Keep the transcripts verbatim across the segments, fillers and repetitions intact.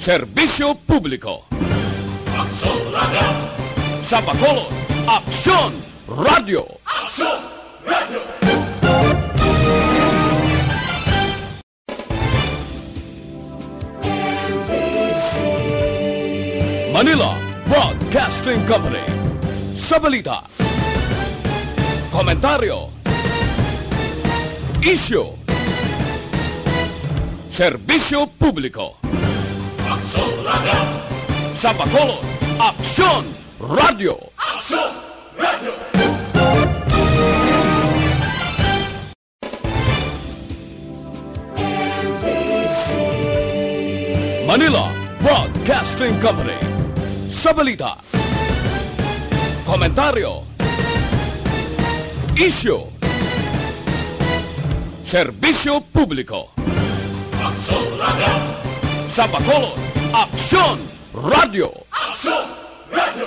Serbisyo Publiko. Aksyon Radio. Sa Bacolod, Aksyon Radio. Aksyon Radio. Manila Broadcasting Company. Sa balita, komentaryo, isyu, serbisyo publiko. Aksyon Radio. Sa Bacolod, Aksyon Radio. Aksyon Radio. Manila Broadcasting Company. Sa balita, komentaryo, isyu, serbisyo publiko. Aksyon Radio. Sa Bacolod, Aksyon Radio. Aksyon Radio.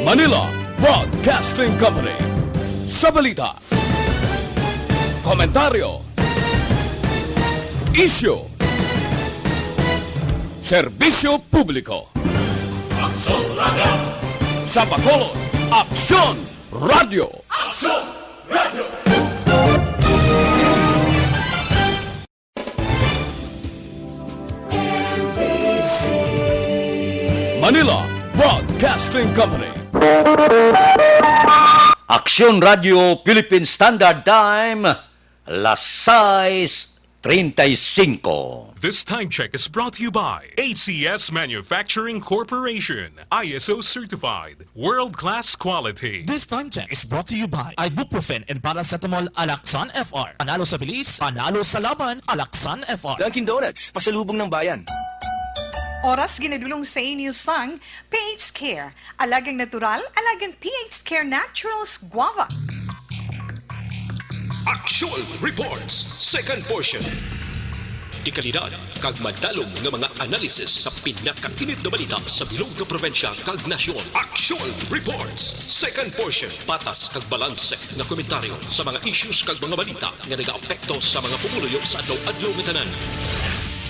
Manila Broadcasting Company. Sa balita, komentaryo, isyu, serbisyo publiko. Aksyon Radio. Sa Bacolod, Aksyon Radio. Aksyon Radio. Manila Broadcasting Company. Aksyon Radio Philippine Standard Time, las sais treinta y cinco. This time check is brought to you by A C S Manufacturing Corporation, I S O certified, world-class quality. This time check is brought to you by ibuprofen and paracetamol Alaxan F R. Panalo sa bilis, panalo sa laban, Alaxan F R. Dunkin' Donuts, pasalubong ng bayan. Oras ginadulong sa inyo sang P H Care. Alagang natural, alagang P H Care Naturals Guava. Aksyon Reports, second portion. Dekalidad kag madalom nga mga analisis sa pinakainit nga balita sa bilog nga probinsya kag nasyon. Aksyon Reports, second portion. Patas kag balanse nga komentaryo sa mga issues kag mga balita nga nagaapekto sa mga pumuluyo sa adlaw-adlaw nga tanan.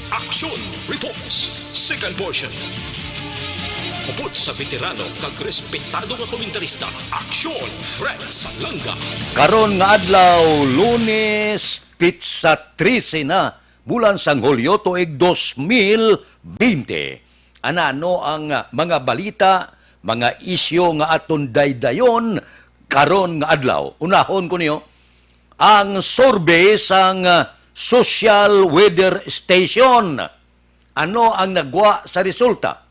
Aksyon Reports, second portion. Upod sa veterano kag respetado nga komentarista, Aksyon Fred Salanga. Karon nga adlaw, Lunes, pitsa trese na, bulan sang Hulyo, tuig dos mil bente. Anano ang, ah, mga balita, mga isyu nga aton daydayon karon nga adlaw? Unahon ko niyo ang survey sang, ah, Social Weather Station. Ano ang nagwa sa resulta?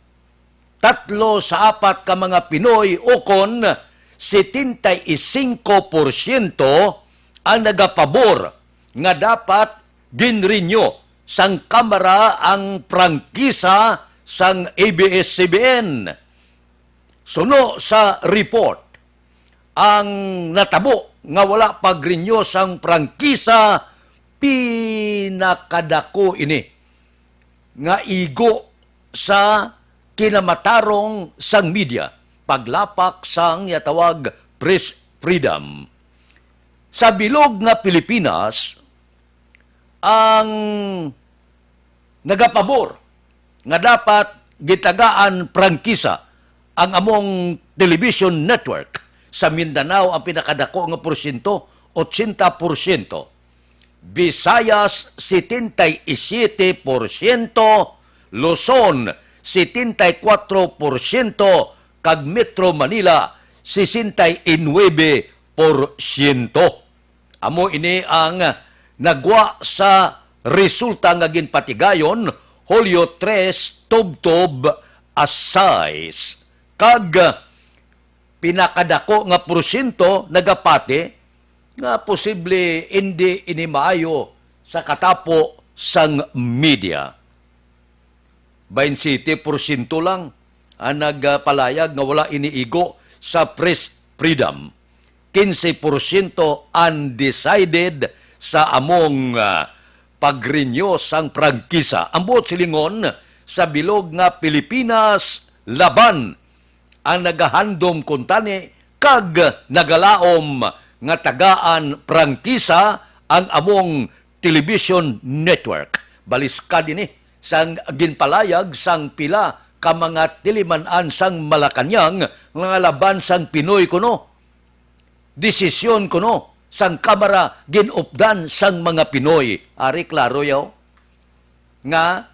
Tatlo sa apat ka mga Pinoy, ukon setenta y cinco porsyento ang nagapabor nga dapat ginrenew sang Kamara ang prangkisa sang A B S C B N. Suno sa report, ang natabo nga wala pag-renew sang prangkisa, pinakadako ini nga igo sa kinamatarong sang media, paglapak sang yatawag press freedom. Sa bilog nga Pilipinas, ang nagapabor nga dapat gitagaan prangkisa ang among television network. Sa Mindanao, ang pinakadako nga porsyento, ochenta porsyento. Visayas, setenta y siete porsyento, Luzon, setenta y cuatro porsyento, kag Metro Manila, sesenta y nuebe porsyento. Amo ini ang nagwa sa resulta nga ginpatigayon, Hulyo tres, tubtob a sais. Kag pinakadako nga porsyento nagapati nga posible indi ini maayo sa katapo sang media. Baintsisete porsyento lang ang nagpalayag nga wala ini igo sa press freedom. Kinse porsyento undecided sa among, ah, pag-renew sang prangkisa. Ang buot silingon, sa bilog nga Pilipinas, laban ang nagahandom kuntani kag nagalaom nga tagaan prangkisa ang among television network. Baliskad ini sang ginpalayag sang pila ka mga tiliman-an sang Malacañang nga laban sang Pinoy kuno. Desisyon kuno sang Kamara gin-updan sang mga Pinoy. Ari klaro yaw nga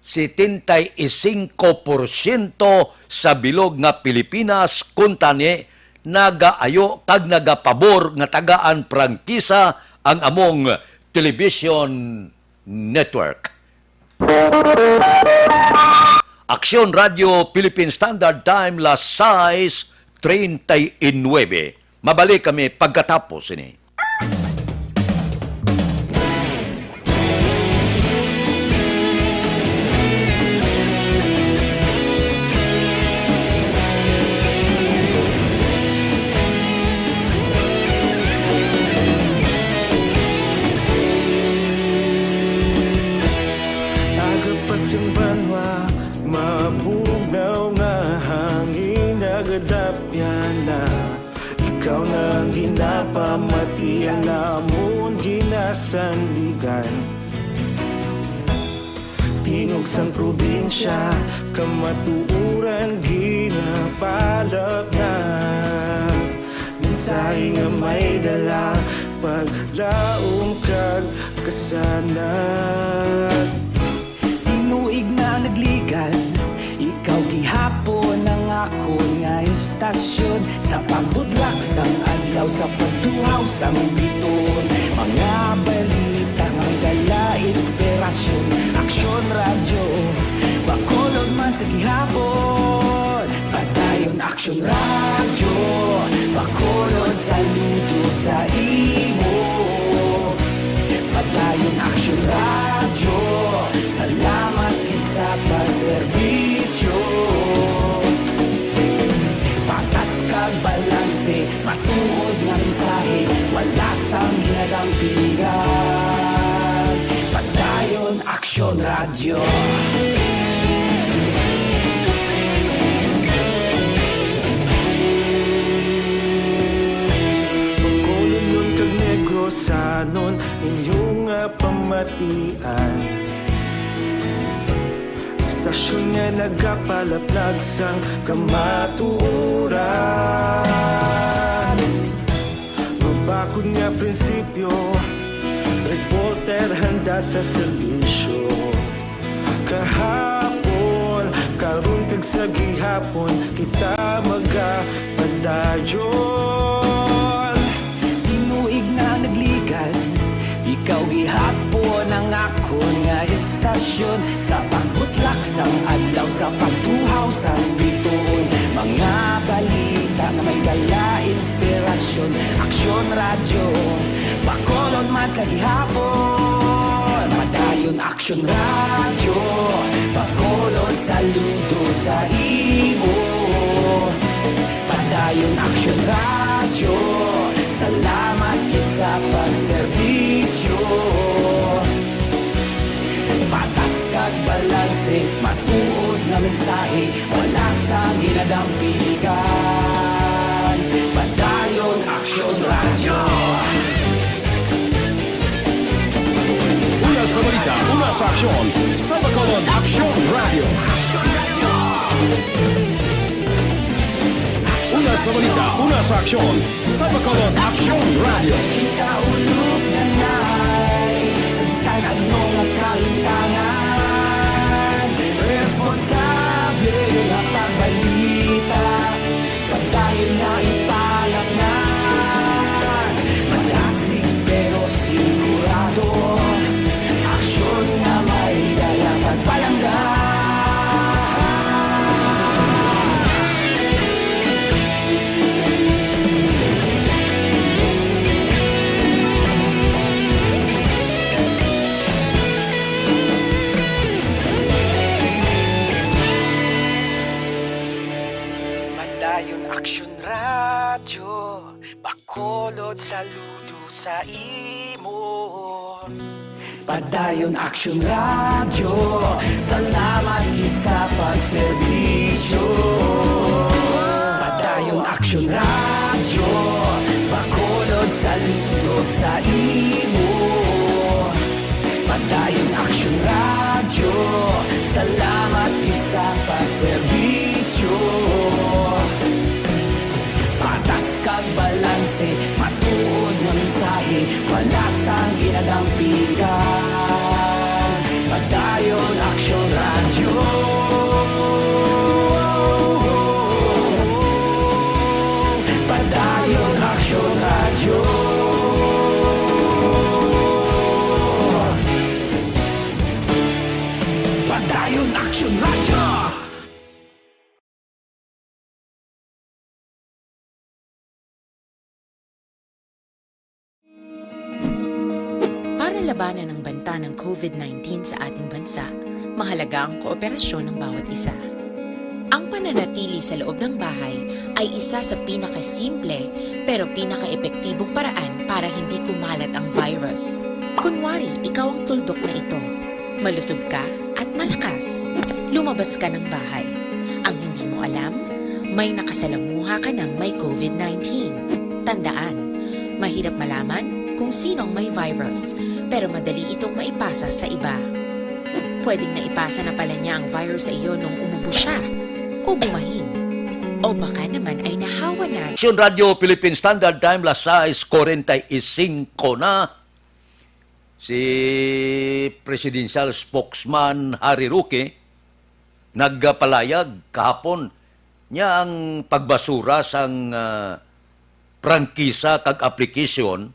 setenta y cinco porsyento sa bilog nga Pilipinas kuntani nagaayo kag nagapabor nga tagaan prangkisa ang among television network. Aksyon Radio Philippine Standard Time, las sais treinta y nueve. Mabalik kami pagkatapos ini. Aga pa sing banwa, mabugnaw nga hangin, nagadapyan na. Ikaw na ang ginapamati, ang amon ginasandigan. Tingog sang probinsya, kamatuoran ginapalapnag. Mensahe nga may dala, paglaom kag kasanag. Tinuig na nagligan, ikaw gihapon ang akon nga istasyon. Sa pagbudlak sang adlaw, sa pagtuhaw sang bituon, mga balita nga may dala inspirasyon. Aksyon Radyo, Bacolod man sa gihapon. Padayon Aksyon Radyo, Bacolod, saludo sa imo. Padayon Aksyon Radyo, salamat gid sa pagserbisyo. Patas kag balanse, matuod nga mensahe, wala sang ginadampingan. Padayon Aksyon Radyo. Bacolodnon kag Negrosanon, inyo nga pamatian. Istasyon nga nagapalaplag sang kamatuoran. Mabakod nga prinsipyo, reporter handa sa serbisyo. Kahapon, karon kag sa gihapon, kita magapadayon. Tinuig na nagligan, ikaw gihapon ang akon nga istasyon. Sa pagbutlak sang adlaw, sa pagtuhaw sang bituon, mga balita nga may dala inspirasyon. Aksyon Radyo, Bacolod man sa gihapon. Padayon Aksyon Radyo, Bacolod, saludo sa imo. Padayon Aksyon Radyo, salamat gid sa pagserbisyo. Patas kag balanse, matuod nga mensahe, wala sang ginadampingan. Padayon Aksyon Radyo. Una sa balita, una sa aksyon, sa Bacolod Aksyon Radyo. Una sa balita, una sa aksyon, sa Bacolod Aksyon Radyo. Kita ulog na nay, sa bisan ano nga kalimtangan, responsable nga pagbalita, padayon nga ipalapngan. Madasig pero sigurado, aksyon nga may dala pagpalangga. Padayon Aksyon Radyo, Bacolod, saludo sa imo. Padayon Aksyon Radyo, salamat gid sa pagserbisyo. Padayon Aksyon Radyo, Bacolod, saludo sa imo. Padayon Aksyon Radyo, salamat gid sa pagserbisyo. Patas kag balanse, matuod nga mensahe, wala sang ginadampigan. Padayon Aksyon Radyo. Padayon Aksyon Radyo. Padayon Aksyon Radyo. Para labanan ang banta ng COVID nineteen sa ating bansa, mahalaga ang kooperasyon ng bawat isa. Ang pananatili sa loob ng bahay ay isa sa pinakasimple pero pinakaepektibong paraan para hindi kumalat ang virus. Kunwari, ikaw ang tuldok na ito. Malusog ka at malakas. Lumabas ka ng bahay. Ang hindi mo alam, may nakasalamuha ka ng may COVID nineteen. Tandaan, mahirap malaman kung sino ang may virus, pero madali itong maipasa sa iba. Pwedeng naipasa na pala niya ang virus sa iyo nung umubo siya, o bumahin, o baka naman ay nahawa na. Aksyon Radyo Philippine Standard Time, las sais kuwarenta y singko na. Si Presidential Spokesman Harry Roque nagpalayag kahapon niya ang pagbasura sang ah, prangkisa kag application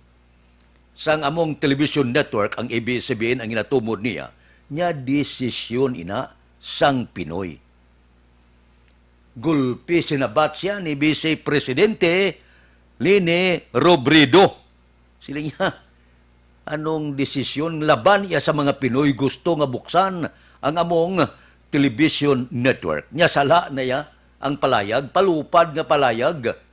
sang among television network, ang A B S C B N, ang ginatumod niya, niya desisyon ina sang Pinoy. Gulpi sinabat siya ni Vice Presidente Leni Robredo. Siling niya, anong desisyon laban iya sa mga Pinoy gusto nga buksan ang among television network? Niya sala na iya ang palayag, palupad nga palayag.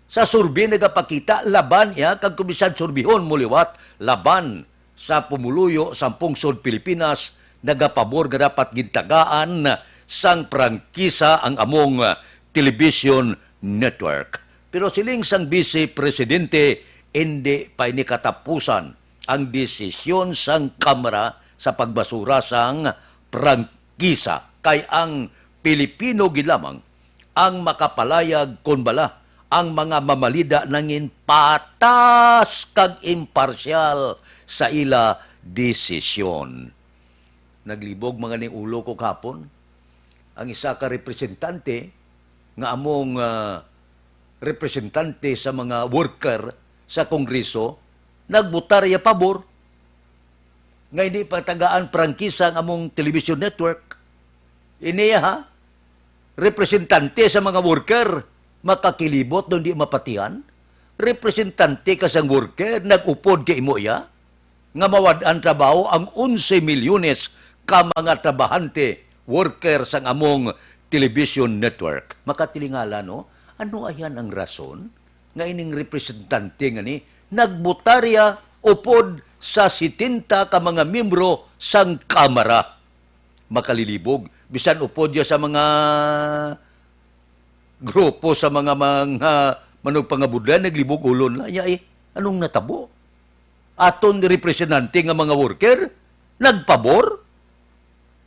Sa survey nagapakita laban iya kag kung bisan surbihon mo liwat laban sa pumuluyo sang pungsod Pilipinas nagapabor nga dapat gintagaan sang prangkisa ang among television network. Pero siling sang Vice Presidente, indi pa ini katapusan ang desisyon sang Kamara sa pagbasura sang prangkisa, kay ang Pilipino gid lamang ang makapalayag kon bala ang mga mamalida nangin patas kag imparsyal sa ila desisyon. Naglibog man gani ulo ko kahapon. Ang isa ka representante nga among ah, representante sa mga worker sa Kongreso nagbotar iya pabor nga hindi patagaan prangkisa ang among television network. Ini ha? Representante sa mga worker, makakilibot daw di mapatihan? Representante ka sang worker, nag-upod kay imo iya? Nga mawad-an trabaho ang onse milyones ka mga trabahante, worker sang among television network. Makatilingala, no? Ano ayan ang rason nga ining representante nga ni nagbotarya upod sa setenta ka mga miyembro sang Kamara? Makalilibog, bisan upod ya sa mga grupo sa mga, mga manugpangabudlan, naglibog ulo na. Ya, eh, anong natabo? Aton representante nga mga worker, nagpabor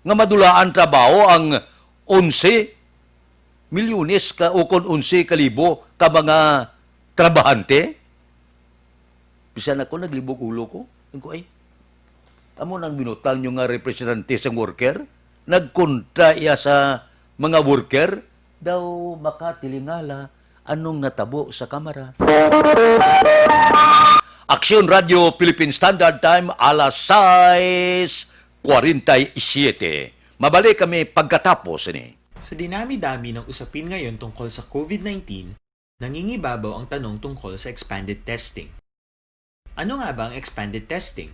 nga madulaan trabaho ang onse milyones ka, o kon onse ka libo ka mga trabahante? Bisan ako, naglibog ulo ko. Ang ko, ay, amo nang binutang nyo nga representante sang worker? Nagkontra iya sa mga worker? Daw makatilingala anong natabo sa Kamara. Aksyon Radyo Philippine Standard Time, alas sais kuwarenta y siyete. Mabalik kami pagkatapos ni. Sa dinami-dami ng usapin ngayon tungkol sa COVID nineteen, nangingibabaw ang tanong tungkol sa expanded testing. Ano nga ba ang expanded testing?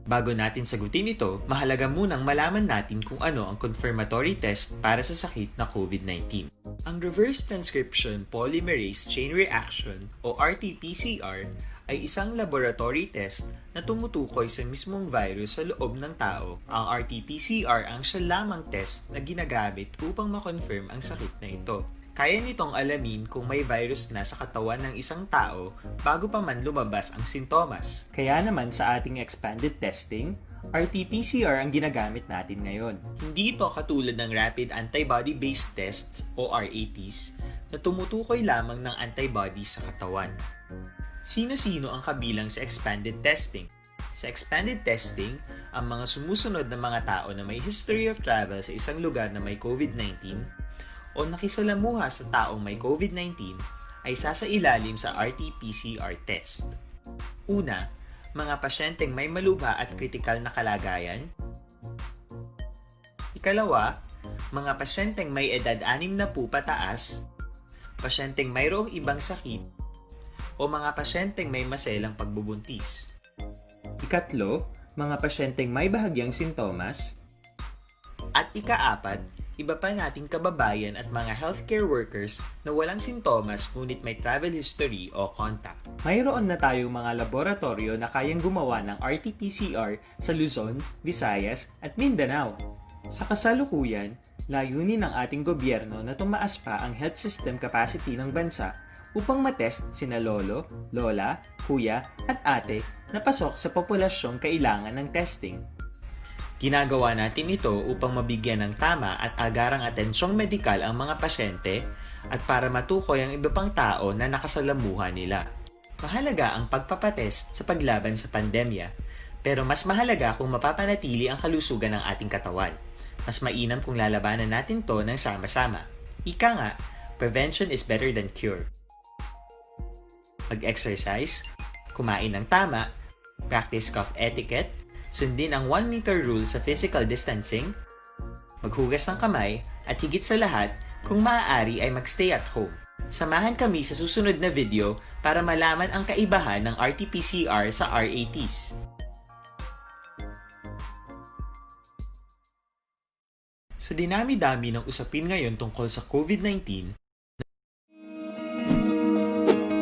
Bago natin sagutin ito, mahalaga munang malaman natin kung ano ang confirmatory test para sa sakit na COVID nineteen. Ang reverse transcription polymerase chain reaction o R T P C R ay isang laboratory test na tumutukoy sa mismong virus sa loob ng tao. Ang R T P C R ang siya lamang test na ginagamit upang ma-confirm ang sakit na ito. Kaya nitong alamin kung may virus na sa katawan ng isang tao bago pa man lumabas ang sintomas. Kaya naman sa ating expanded testing, R T P C R ang ginagamit natin ngayon. Hindi ito katulad ng rapid antibody-based tests o R A Ts na tumutukoy lamang ng antibody sa katawan. Sino-sino ang kabilang sa expanded testing? Sa expanded testing, ang mga sumusunod na mga tao na may history of travel sa isang lugar na may COVID nineteen o nakisalamuha sa taong may COVID nineteen ay sasailalim sa R T P C R test. Una, mga pasyenteng may malubha at kritikal na kalagayan. Ikalawa, mga pasyenteng may edad anim na po pataas, pasyenteng mayroong ibang sakit, o mga pasyenteng may maselang pagbubuntis. Ikatlo, mga pasyenteng may bahagyang sintomas. At ikaapat, iba pa nating kababayan at mga healthcare workers na walang sintomas ngunit may travel history o contact. Mayroon na tayong mga laboratoryo na kayang gumawa ng R T P C R sa Luzon, Visayas, at Mindanao. Sa kasalukuyan, layunin ng ating gobyerno na tumaas pa ang health system capacity ng bansa upang matest sina lolo, lola, kuya, at ate na pasok sa populasyong kailangan ng testing. Ginagawa natin ito upang mabigyan ng tama at agarang atensyong medikal ang mga pasyente at para matukoy ang iba pang tao na nakasalamuha nila. Mahalaga ang pagpapatest sa paglaban sa pandemya, pero mas mahalaga kung mapapanatili ang kalusugan ng ating katawan. Mas mainam kung lalabanan natin to ng sama-sama. Ika nga, prevention is better than cure. Mag-exercise, kumain ng tama, practice cough etiquette, sundin ang one meter rule sa physical distancing, maghugas ng kamay, at higit sa lahat, kung maaari ay mag-stay at home. Samahan kami sa susunod na video para malaman ang kaibahan ng R T P C R sa R A Ts. Sa dinami-dami ng usapin ngayon tungkol sa COVID nineteen,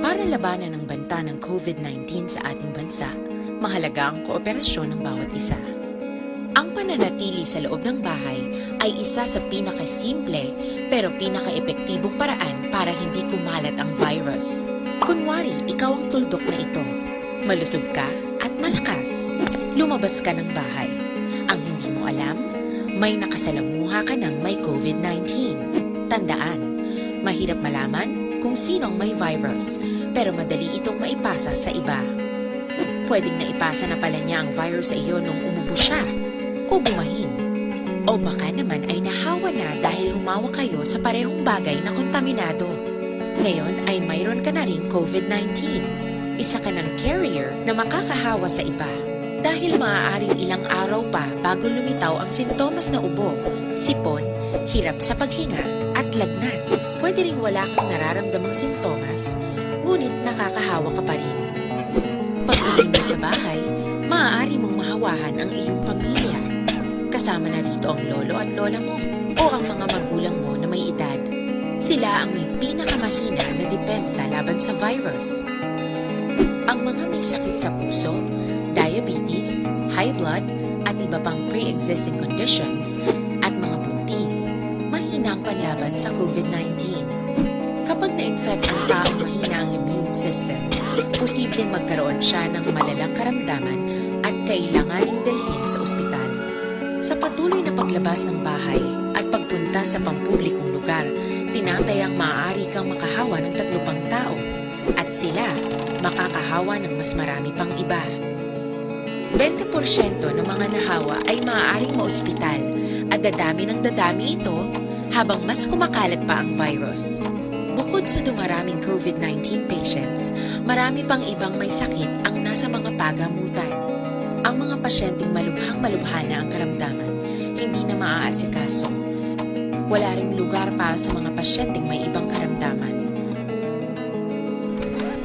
Para labanan ang banta ng COVID nineteen sa ating bansa, mahalaga ang kooperasyon ng bawat isa. Ang pananatili sa loob ng bahay ay isa sa pinakasimple pero pinakaepektibong paraan para hindi kumalat ang virus. Kunwari, ikaw ang tuldok na ito. Malusog ka at malakas. Lumabas ka ng bahay. Ang hindi mo alam, may nakasalamuha ka ng may COVID nineteen. Tandaan, mahirap malaman kung sino ang may virus, pero madali itong maipasa sa iba. Pwedeng naipasa na pala niya ang virus sa iyo nung umubo siya o bumahin. O baka naman ay nahawa na dahil humawak kayo sa parehong bagay na kontaminado. Ngayon ay mayroon ka na ring COVID nineteen. Isa ka ng carrier na makakahawa sa iba. Dahil maaaring ilang araw pa bago lumitaw ang sintomas na ubo, sipon, hirap sa paghinga, at lagnat. Pwede ring wala kang nararamdamang sintomas, ngunit nakakahawa ka pa rin. Pag-uwi mo sa bahay, maaari mong mahawahan ang iyong pamilya. Kasama na rito ang lolo at lola mo o ang mga magulang mo na may edad. Sila ang may pinakamahina na depensa laban sa virus. Ang mga may sakit sa puso, diabetes, high blood, at iba pang pre-existing conditions, at mga buntis, mahina ang panlaban sa COVID nineteen. Kapag na-infect ang taong mahina ang immune system, posibleng magkaroon siya ng malalang karamdaman at kailanganing dalhin sa ospital. Sa patuloy na paglabas ng bahay at pagpunta sa pampublikong lugar, tinatayang maaari kang makahawa ng tatlo pang tao at sila makakahawa ng mas marami pang iba. Bente porsyento ng mga nahawa ay maaaring maospital at dadami ng dadami ito habang mas kumakalat pa ang virus. Bukod sa dumaraming COVID nineteen patients, marami pang ibang may sakit ang nasa mga pagamutan. Ang mga pasyenteng malubhang-malubha na ang karamdaman, hindi na maaasikaso. Wala ring lugar para sa mga pasyenteng may ibang karamdaman.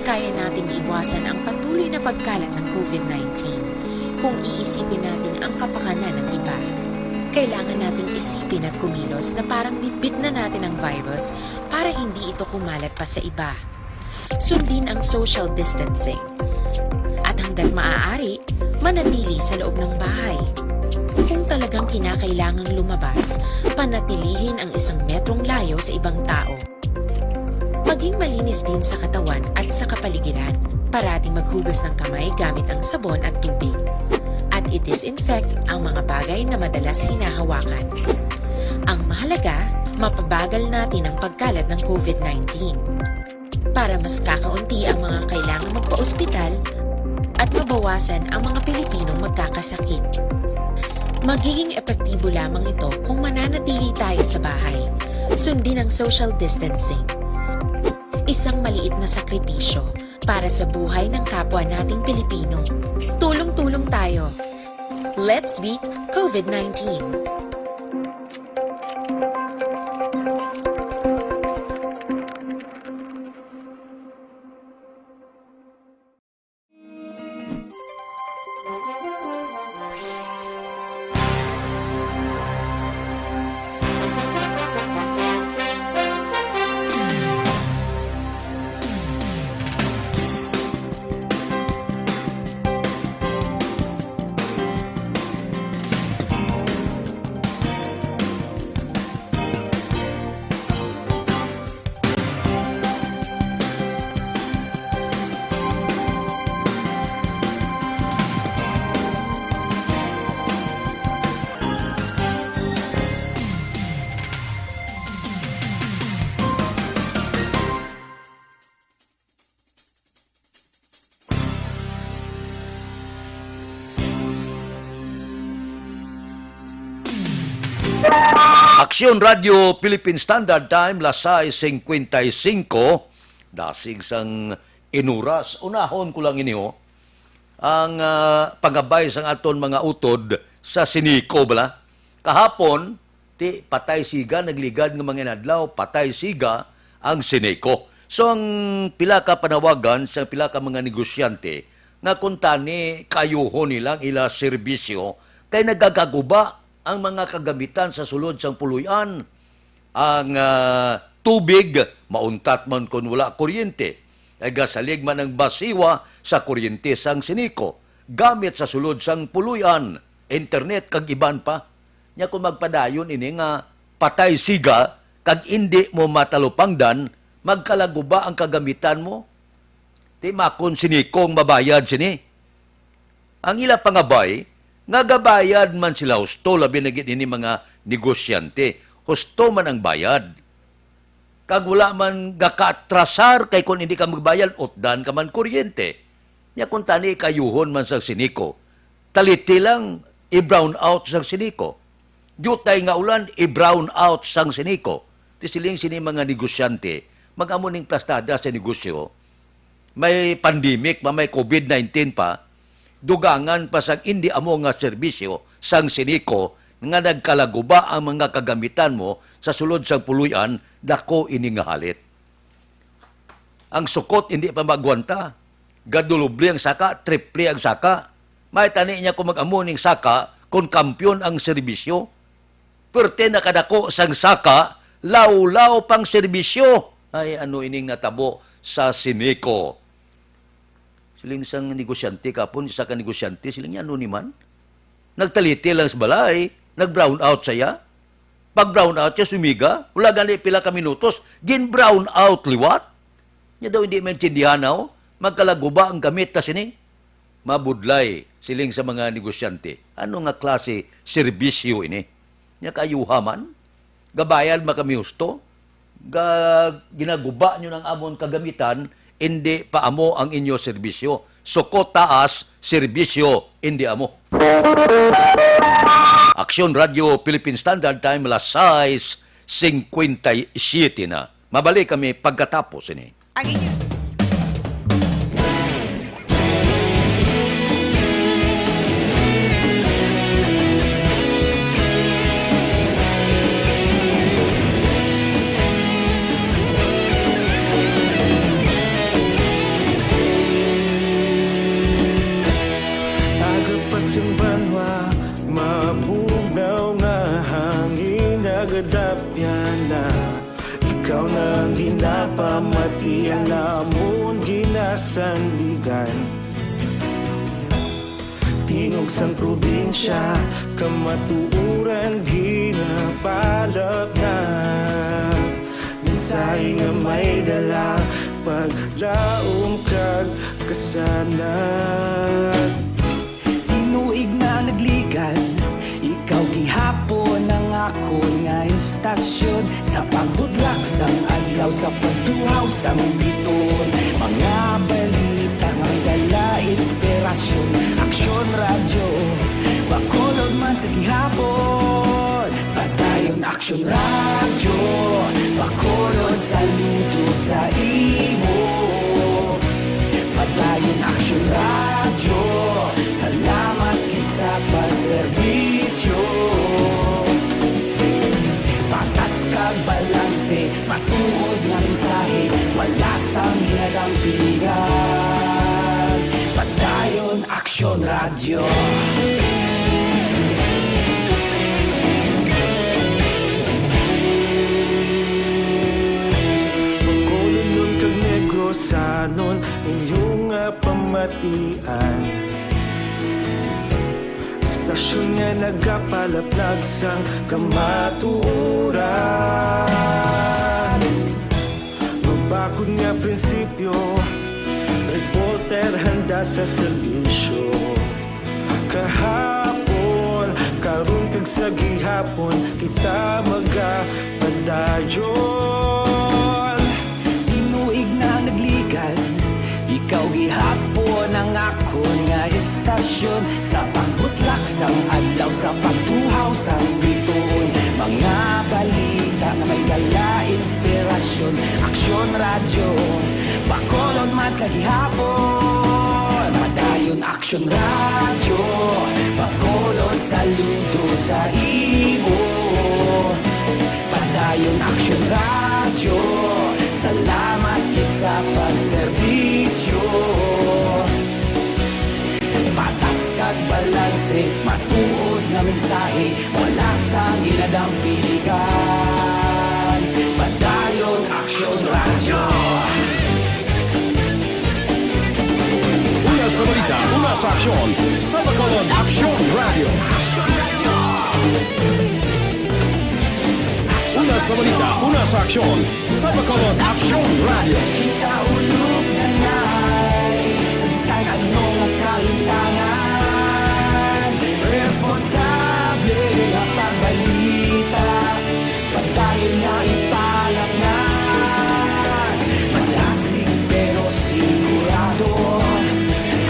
Kaya nating iwasan ang patuloy na pagkalat ng COVID nineteen kung iisipin natin ang kapakanan ng iba. Kailangan nating isipin at kumilos na parang bitbit na natin ang virus para hindi ito kumalat pa sa iba. Sundin ang social distancing. At hanggat maaari, manatili sa loob ng bahay. Kung talagang kinakailangang lumabas, panatilihin ang isang metrong layo sa ibang tao. Maging malinis din sa katawan at sa kapaligiran. Parating maghugas ng kamay gamit ang sabon at tubig. At i-disinfect ang mga bagay na madalas hinahawakan. Ang mahalaga, mapabagal natin ang pagkalat ng COVID nineteen. Para mas kakaunti ang mga kailangan magpa-ospital at mabawasan ang mga Pilipinong magkakasakit. Magiging epektibo lamang ito kung mananatili tayo sa bahay. Sundin ang social distancing. Isang maliit na sakripisyo para sa buhay ng kapwa nating Pilipino. Tulong-tulong tayo. Let's beat COVID nineteen. Aksyon Radio Philippine Standard Time, las sais cincuenta y cinco, dasig sang inuras. Unahon ko lang ini, ho, ang, ah, pangabay sang aton mga utod sa Sinico, bala. Kahapon, ti patay siga, nagligad nga mga inadlaw, patay siga ang Sinico. So, ang pila ka panawagan sa pila ka mga negosyante nga kuntani kaayuhon nila ang ila serbisyo kay nagakaguba ang mga kagamitan sa sulod sang puloy-an. Ang, ah, tubig, mauntat man kon wala kuryente. Nagasalig man ang basiwa sa kuryente sang Sinico, gamit sa sulod sang puloy-an, internet, kag iban pa. Nya, kung magpadayon ini nga patay siga kag indi mo matalupangdan, magkalaguba ang kagamitan mo. Ti makon Sinico ang mabayad sini. Ang ila pangabay, nga gabayad man sila husto, labi na gid ini mga negosyante, husto man ang bayad. Kag wala man gakaatrasar, kay kon hindi ka magbayad, utdan ka man kuryente. Nya, kuntani kaayuhon man sang Sinico, taliti lang, i-brown out sang Sinico. Diutay nga ulan, i-brown out sang Sinico. Ti siling sini mga negosyante, mag-amo ning plastada sa negosyo, may pandemic pa, may COVID nineteen pa, dugangan pa sang indi amo nga serbisyo sang Sinico nga nagkalaguba ang mga kagamitan mo sa sulod sang puloy-an, dako ini nga halit. Ang sukot indi pa magwanta, gaduloble ang saka, triple ang saka. May tani niya kung mag-amo ning saka, kung kampiyon ang serbisyo. Perte na kadako sang saka, lawlaw pang serbisyo. Ay, ano ining natabo sa Sinico? Siling sang negosyante kapon, isa ka negosyante, siling niya, "Ano ni man? Nagtaliti lang sa balay, nag-brown out saya. Pag-brown out siya, sumiga, wala gani pila ka minutos, gin-brown out liwat." Nya daw hindi maintindihan na, oh, magkalaguba ang gamit ta sini. Mabudlay, siling sa mga negosyante. Ano nga klase serbisyo ini? Nya kaayuha man? Gabayad man kami husto? Ga-, ginaguba nyo ng amon kagamitan, indi pa amo ang inyo serbisyo. Sukot taas, serbisyo indi amo. Aksyon Radio Philippine Standard Time, alas sais cincuenta y siete na. Mabalik kami pagkatapos ini. Ang inyo Agapas ang banwa, mabugnaw nga hangin, nagadapyan na. Ikaw na ang ginapamati, ang amon ginasandigan. Tingog sang probinsya, kamatuoran ginapalapnag. Mensahe Ay nga may dala, paglaom kag kasanag. Tinuig na nagligad, ikaw gihapon ang akon nga istasyon. Sa pagbudlak sang adlaw, sa pagtuhaw sang bituon, mga balita nga may dala inspirasyon. Aksyon Radyo, Bacolod man sa gihapon. Padayon Aksyon Radyo, Bacolod, saludo sa imo. Padayon Aksyon Radyo, salamat gid sa pagserbisyo. Patas kag balanse, matuod nga mensahe, wala sang ginadampigan. Padayon Aksyon Radyo. Bacolodnon kag Negrosanon, inyo nga pamatian. Istasyon nga nagapalaplag sang kamatuoran. Mabakod nga prinsipyo, reporter handa sa serbisyo. Kahapon, karon kag sa gihapon, kita magapadayon. Tinuig na nagligad, ikaw gihapon ang akon nga istasyon. Sa pagbutlak sang adlaw, sa pagtuhaw sang bituon, mga balita nga may dala inspirasyon. Aksyon Radyo, Bacolod man sa gihapon. Padayon Aksyon Radyo, Bacolod, saludo sa imo. Padayon Aksyon Radyo, salamat gid sa pagserbisyo. Patas kag balanse, matuod nga mensahe, wala sang ginadampigan. Padayon Aksyon Radyo. Una sa balita, una sa aksyon, sa Bacolod Aksyon Radyo. Una sa balita, una sa aksyon, sa Bacolod Aksyon Radyo. Kita ulog na nai, sa bisan anong kahintangan, responsable nga pagbalita. Padayon nga ipalatngan, malasig pero sigurado.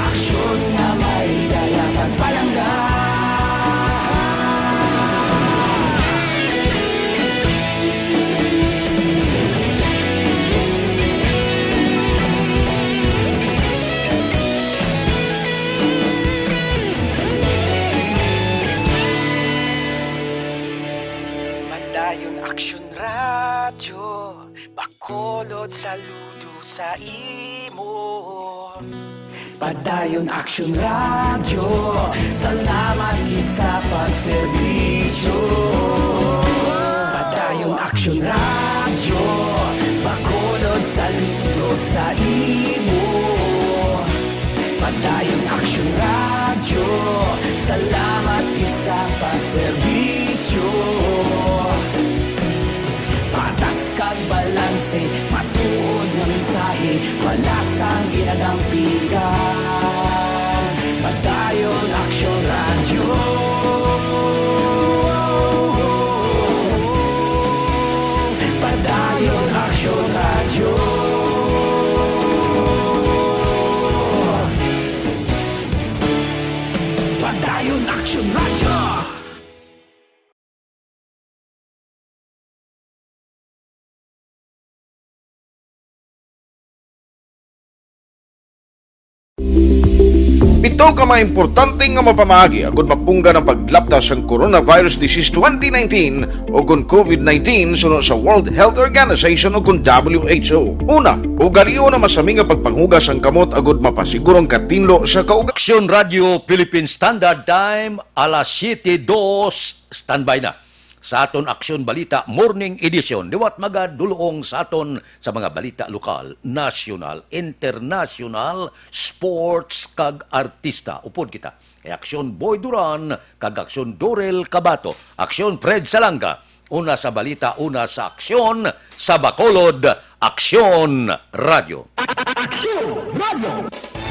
Aksyon nga may dala pagpalangga. Padayon Aksyon Radyo, Bacolod, saludo sa imo. Padayon Aksyon Radyo, salamat gid sa pagserbisyo. Padayon Aksyon Radyo, Bacolod, saludo sa imo. Padayon Aksyon Radyo, salamat gid sa pagserbisyo. Patas kag balanse, matuod nga mensahe, wala sang ginadampigan. Padayon Aksyon Radyo. Padayon Aksyon Radyo. Padayon Aksyon Radyo. Pito ka mga importante nga mapamaagi agud mapunggan ang paglapta sang coronavirus disease twenty nineteen o kon COVID nineteen suno sa World Health Organization o kon W H O. Una, ugalion ang masami nga pagpanghugas sang kamot agud mapasiguro ang katinlo sa kaugalingon. Aksyon Radyo Philippine Standard Time, alas siete dos, standby na sa aton Aksyon Balita Morning Edition. Liwat magadulong sa aton sa mga balita lokal, nasyonal, internasyonal, sports, kag artista. Upod kita kay Aksyon Boy Duran kag Aksyon Dorel Cabato, Aksyon Fred Salanga, una sa balita, una sa aksyon, sa Bacolod, Aksyon Radio. Aksyon Radio.